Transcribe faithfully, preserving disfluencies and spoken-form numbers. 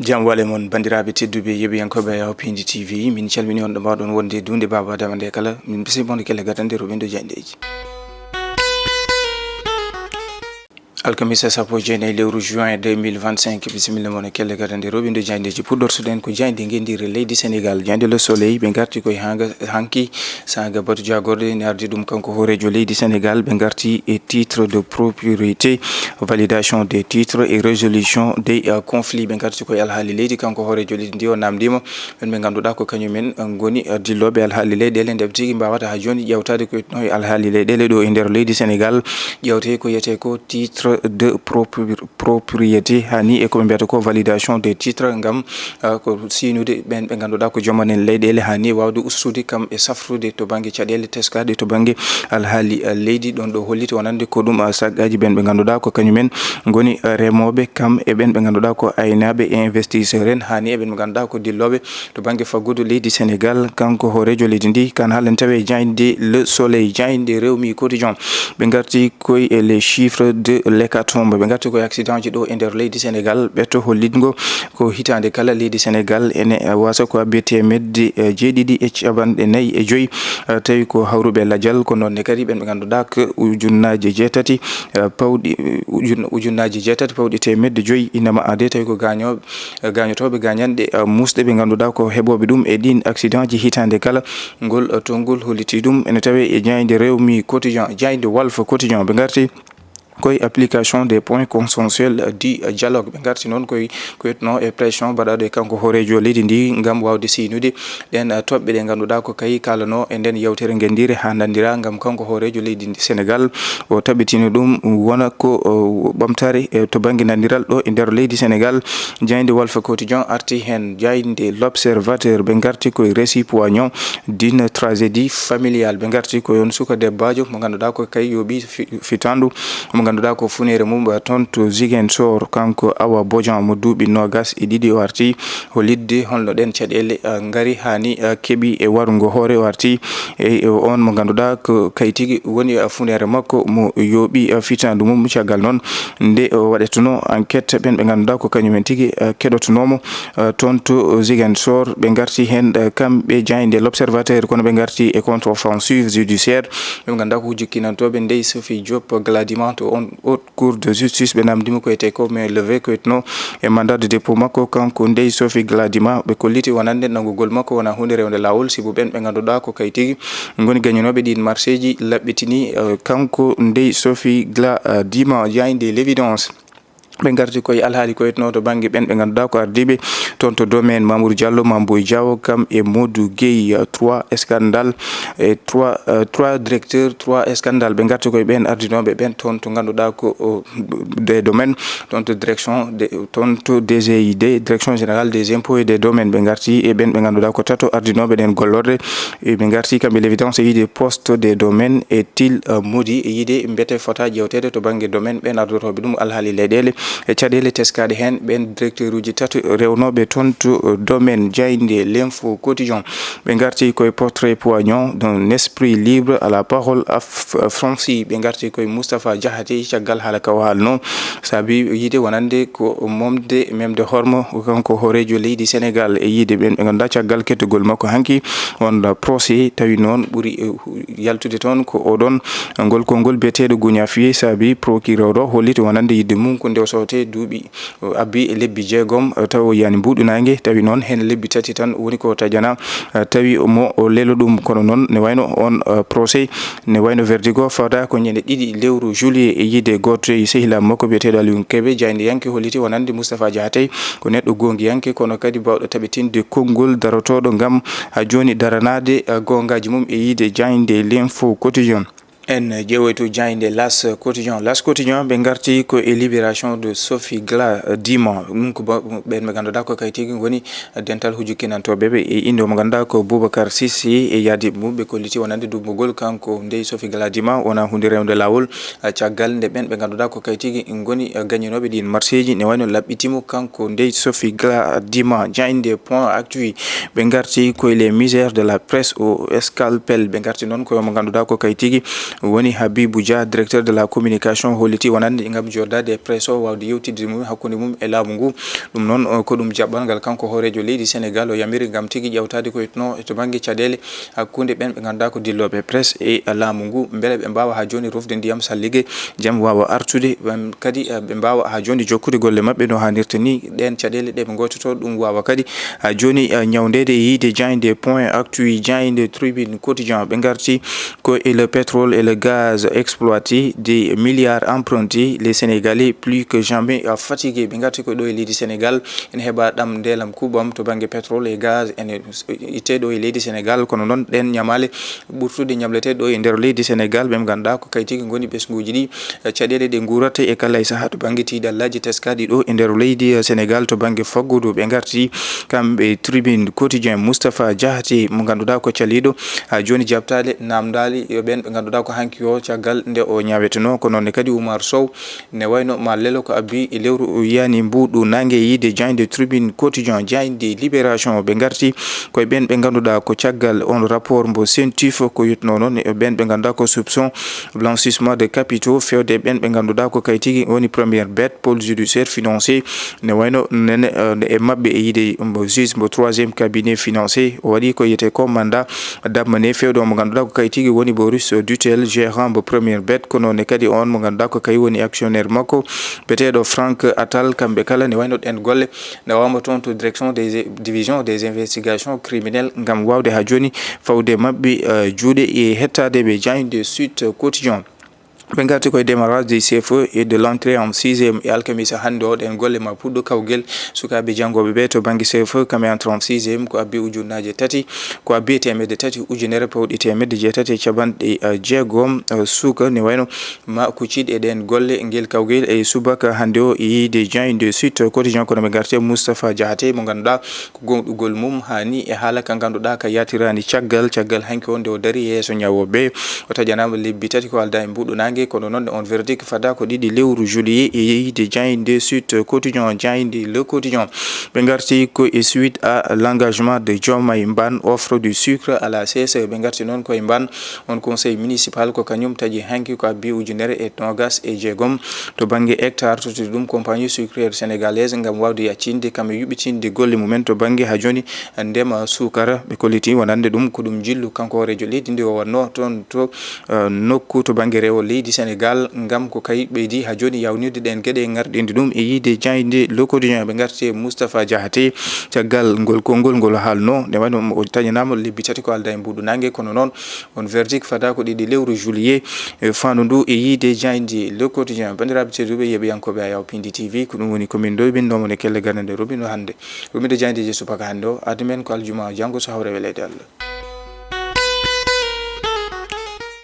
Jam wale mon, banndiraaɓe tedduɓe, yeɓiyankooɓe Yaw Pindi T V, min calmini on ɗo mbaawɗon wonde duunde Baaba Adama nde kala. Min bisi mon kelle gadande roɓindo jayndeeji. Alkamisa sappo e jeenayi lewru juin deux mille vingt-cinq, bisimilla mon e kelle gadande roɓindo jayndeeji. Puɗɗortuɗen ko jaynde ngendiire leydi Sénégal, jaynde Le Soleil, ɓe ngarti koye hanga, hanki, saanga batu jagorɗe, ne ardi ɗum kanko hooreejo leydi Sénégal, ɓe ngarti e titre de propriété, validation des titres et résolution des, euh, conflits. Ɓe ngarti koye alhaali leydi, kanko hooreejo leydi ndi o namdiima ɓen ɓe ngannduɗaa ko kañumen, eh, ngoni, eh, dillooɓe alhaali leyɗeele, nde ɓe tigi mbaawata haa jooni ƴeewtaade ko no e alhaali leyɗeele ɗo e nder leydi Sénégal, ƴeewte ko wiyetee ko titre de propri-, propriété, haa ni e ko ɓe mbiyata ko validation des titres, ngam, eh, ko siinude ɓen ɓe ngannduɗaa ko joomanen leyɗeele, haa ni waawde ustude kam e safrude to bannge caɗeele teskaaɗe to bannge alhaali, eh, leydi. Ɗon ɗo holliti wonande ko ɗum, eh, saggaaji ɓen ɓe ngannduɗaa ko kañumen ngoni, eh, remooɓe kam e ɓen ɓe ngannduɗaa ko aynaaɓe e investisseur en, haa ni e ɓen ɓe ngannduɗaa ko dillooɓe to bannge faggudu leydi Sénégal. Kanko hooreejo leydi ndi kan haalani tawi e jaaynde Le Soleil, jaaynde Rewmi Quotidien. Ɓe ngarti koye e les chiffres de l'hécatombe. Ɓe ngarti koye accident ji ɗo e nder leydi Sénégal. Ɓe to hollitgo ko hitaande kala leydi Sénégal ene wasa ko abbe teemedde, eh, jeeɗiɗi e capanɗe nayi e joyi, eh, tawi ko hawruɓe lajal. Ko noon ne kadi ɓen ɓe ngannduɗaa ko ujunnaaje jeetati, eh, pawɗi, ujun-, ujunnaaje jeetati pawɗi teemedde joyi ina ma ade, tawi ko gaañooɓe, eh, gaañotooɓe gaañanɗe, eh, muusɗe ɓe ngannduɗaa ko heɓooɓe ɗum e ɗiin accident ji hitaande kala. Ngol, eh, tonngol holliti ɗum ene tawee e jaaynde Rewmi Quotidien, jaaynde Walf Quotidien. Ɓe ngarti koye application des points consensuels du dialogue. Ɓe ngarti noon koye ko wiyetnoo e pression baɗaaɗo e kanko hooreejo leydi ndi ngam waawde siynude ɗeen, eh, toɓɓe ɗe ngannduɗaa ko kayi kaalanoo e ndeen yewtere ngendiire haa nanndira ngam kanko hooreejo leydi ndi Sénégal o tabitino ɗum wona ko, o, ɓamtaare, eh, to bannge nanndiral ɗo e nder leydi Sénégal. Jaaynde Walf Quotidien arti heen, jaaynde L'Observateur, ɓe ngarti koye récit poignant d'une tragédie familiale. Ɓe ngarti ko yon suka debbaajo mo ngannduɗaa ko kayi yooɓi fi-, fitandu mo ngannduɗaa ko funeere mum, eh, toon to Ziguinchor. Kanko Awa Bodian mo duuɓi noogas e ɗiɗi o arti hollitde holno ɗeen caɗeele, eh, ngari haa ni, eh, keɓi e warngo hoore. O arti e, e on mo ngannduɗaa ko kayi tigi woni, eh, funeere makko mo yooɓi, eh, fitandu mum. Caggal noon nde o waɗetuno enquête, ɓeen ɓe ngannduɗaa ko kañumen tigi, eh, keɗotonoomo, eh, toon to Ziguinchor. Ɓe ngarti heen, eh, kamɓe jaaynde L'Observateur, kono ɓe ngarti e contre-offensive judiciaire. Ɓe ngannduɗaa ko jukkinantooɓe Ndeye Sophie Diop Gladima to on haute cour de justice. Ɓe namndimo ko wiyetee ko mais levé ko wiyetnoo e mandat de dépôt makko, kanko Ndeye Sophie Gladima. Ɓe kolliti wonande nanngugol makko wona huunde rewnde laawol, sibu ɓeen ɓe ngannduɗaa ko kayi tigi ngoni gañanooɓe ɗiin marseeji laɓɓitini, eh, kanko Ndeye Sophie Gladima, jaaynde L'Évidence. Ɓe ngarti koye alhaali ko wiyetnoo to bannge ɓeen ɓe ngannduɗaa ko ardiiɓe toon to domaine, Mamour Diallo, Mame Boye Diao, kam e Modou Gueye, eh, trois scandales e trois, eh, trois directeurs, trois scandales. Ɓe ngarti koye ɓeen ardinooɓe ɓeen toon to ngannduɗaa ko, o, des domaines, toon to direction de, toon to D G I D, Direction Générale des Impôts et des Domaines. Ɓe ngarti e ɓeen ɓe ngannduɗaa ko tato ardinooɓe ɗeen gollorɗe. E ɓe ngarti kamɓe L'Évidence e yiide poste des domaines e til, eh, modi e yiide mbete fota ƴeewteede to bannge domaine ɓeen ardotooɓe ɗum alhaali leyɗeele e caɗeele teskaaɗe heen. Ɓeen directeur uji tato rewnooɓe toon to, eh, domaine, jaaynde L'Info Quotidien. Ɓe ngarti koye portrait poignant d'un esprit libre à la parole af-, franchie. Ɓe ngarti koye Moustapha Diakhaté caggal haala ka o haalnoo. Saabi yiide wonande ko momde, memde hormo, kanko hooreejo leydi Sénégal, e yiide ɓeen ɓe ngannduɗaa caggal kettugol makko hanki on procès, tawi noon ɓuri, eh, yaltude toon ko oɗon ngol konngol biyeteeɗo Gounia Fié. Saabi procureur o holliti wonande yiɗde mum ko nde o soote duuɓi, o abbi lebbi jeegom, eh, tawa o yiyani mbuuɗu naange, tawi noon heen lebbi tati tan woni ko taƴanaa, eh, tawi mo o lelo ɗum. Kono noon ne wayno on, eh, procès ne wayno verdict o fawda ko ñande ɗiɗi lewru juillet e yiide gooto e sehilaaɓe makko biyeteeɗo Aliou Kébé, jaayndiyanke holliti wonande Moustapha Diakhaté ko neɗɗo goongiyanke, kono kadi baawɗo taɓitinde konngol darotooɗo ngam haa jooni daranaade, eh, goongaaji mum e yiide jaaynde L'Info Quotidien. En ƴeewoyto jaaynde L'As Quotidien. L'As Quotidien, ɓe ngarti ko e libération de Sophie Gladima. Ɗum ko ba-, ɓeen ɓe ngannduɗaa ko kayi tigi ngoni dental hujukkinantooɓe ɓe e innde mo ngannduɗaa ko Boubacar Cissé e yaadiiɓe mum. Ɓe kolliti wonande dumbugol kanko Ndeye Sophie Gladima wona huunde rewnde laawol, eh, caggal nde ɓeen ɓe ngannduɗaa ko kayi tigi ngoni, eh, gañinooɓe ɗiin marseeji ne wayno laɓɓitimo kanko Ndeye Sophie Gladima. Jaaynde Point Actu, ɓe ngarti koye les misères de la presse au scalpel. Ɓe ngarti noon koye mo ngannduɗaa ko kayi tigi Woni Habibou Dia, directeur de la communication, holliti wonande ngam jooɗaade e presse o, waawde yewtidde mum hakkunde mum e laamu ngu. Ɗum noon, o, ko ɗum jaɓɓal ngal kanko hooreejo leydi Senegal o yamiri ngam tigi ƴeewtaade ko etno to bannge caɗeele hakkunde ɓeen ɓe ngannduɗaa ko dillooɓe presse e laamu ngu, mbele ɓe mbaawa haa jooni rufde ndiyam sallige, jam waawa artude, ɓen kadi, eh, ɓe mbaawa haa jooni jokkude golle maɓɓe no haanirta ni. Ɗeen caɗeele ɗe ɓe ngooytotoo ɗum waawa kadi haa jooni, eh, ñawndeede e yiide jaaynde Point Actu, jaaynde Tribune Quotidien. Ɓe ngarti ko e le pétrole et le gaz exploité, des milliards empruntés, les Sénégalais plus que jamais, euh, fatigués. Ɓe ngarti ko ɗo e leydi Senegal, ene heɓa ɗam ndeelam kuuɓam to bannge pétrole et gaz ene itte ɗo e leydi Senegal, kono noon ɗeen ñamaale ɓurtude ñamletee ɗo e nder leydi Senegal, ɓe ngannduɗaa ko kañum tigi ngoni ɓesnguuji ɗi, eh, caɗeele ɗe nguurata e kala e sahaa to bannge tiiɗallaaji teskaaɗi ɗo e nder leydi, eh, Senegal to bannge faggudu. Ɓe ngarti kamɓe Tribune Quotidien, Moustapha Diakhaté mo ngannduɗaa ko caliiɗo haa jooni jaabtaali naamndaali yo ɓeen ɓe ngannduɗaa ko hanki o caggal nde o ñawetenoo. Ko noon ne kadi Oumar Sow ne wayno ma lelo ko abbi e lewru yani mbuuɗu naange e yiide jaaynde Tribune Quotidien, jaaynde Libération. Ɓe ngarti koye ɓeen ɓe ngannduɗaa ko caggal on rapport mbo CENTIF ko yetnoo noon e ɓeen ɓe ngannduɗaa ko soupçon blanchissement de capitaux, feewde ɓeen ɓe ngannduɗaa ko kañum tigi woni première bête, pôle judiciaire financier, ne wayno nene, eh, e maɓɓe e yiide mbo juge mbo troisième cabinet financier, o waɗi ko wiyetee ko mandat d'amener, feewde mo ngannduɗaa ko kañum tigi woni Boris Dutel, gérant mbo première bête, kono ne kadi on mo ngannduɗaa ko kañum woni actionnaire makko, biyeteeɗo Franck Attal. Kamɓe kala ne wayno ɗeen golle ne wawma toon to direction des, division des investigations criminelles ngam waawde haa jooni fawde maɓɓe, eh, juuɗe e hettaade ɓe, jaaynde Sud Quotidien. Ɓe ngarti koye démarrage des C F E et de l'entrée en sixième e alkamisa hannde o. Ɗeen golle ma puɗɗo kawgel sukaaɓe janngooɓe ɓe to bannge C F E, kamɓe entrée en sixième ko abbi ujunnaaje tati, ko abbi e teemedde tati ujunere pawɗi teemedde jeetati e capanɗe, eh, jeegom, eh, suka ne wayno ma kuccit e ɗeen golle, ngel kawgel e subaka hannde o e yiide jaaynde Sud Quotidien, kono ɓe ngarti e Moustapha Diakhaté mo ngannduɗaa ko gomɗugol mum haani e haala ka ngannduɗaa ka yaatirani caggal, caggal hanki o nde o dari yeeso ñawooɓe. O taƴanaama lebbi tati ko aldaa e mbuuɗu naange, kono noon on verdict fada ko ɗiɗi lewru juillet e yiide jaaynde Sud Quotidien, jaaynde Le Quotidien. Ɓe ngarti ko e suite à l'engagement de Diomaye Mbane, offre du sucre à la C S E. Ɓe ngarti noon koye Mbane, on conseil municipal ko kañum taƴi hanki ko abbi ujunere e noogas e jeegom to bannge hectare, tottiri ɗum compagnie sucrière sénégalaise ngam waawde yaccinde kam e yuɓɓitinde golle mumen to bannge haa jooni ndema suukara. Ɓe kolliti wonande ɗum ko ɗum njillu kanko hooreejo leydi nde o wonno toon to, eh, nokku to bannge rewo leydi Senegal ngam ko kay ɓeydi haa jooni yawnirde ɗeen geɗe ngarɗinde ɗum e yiide jaaynde Le Quotidien. Ɓe ngarti e Moustapha Diakhaté caggal ngol konngol ngol haalno nde wayno o taƴanaama lebbi tati ko aldaa e mbuuɗu naange, kono noon on verdict fada ko ɗiɗi lewru juillet, eh, fandu ndu e yiide jaaynde Le Quotidien. Banndiraaɓe tedduɓe yeeɓiyankooɓe Ayaw Pindi T V, ko ɗum woni ko min ɗo e min ɗo mo ne kelle gannde nde robino hannde. Rumindo jaayndeeji subaka hannde o, addi men ko aljuma janngo so hawre weleede Allah.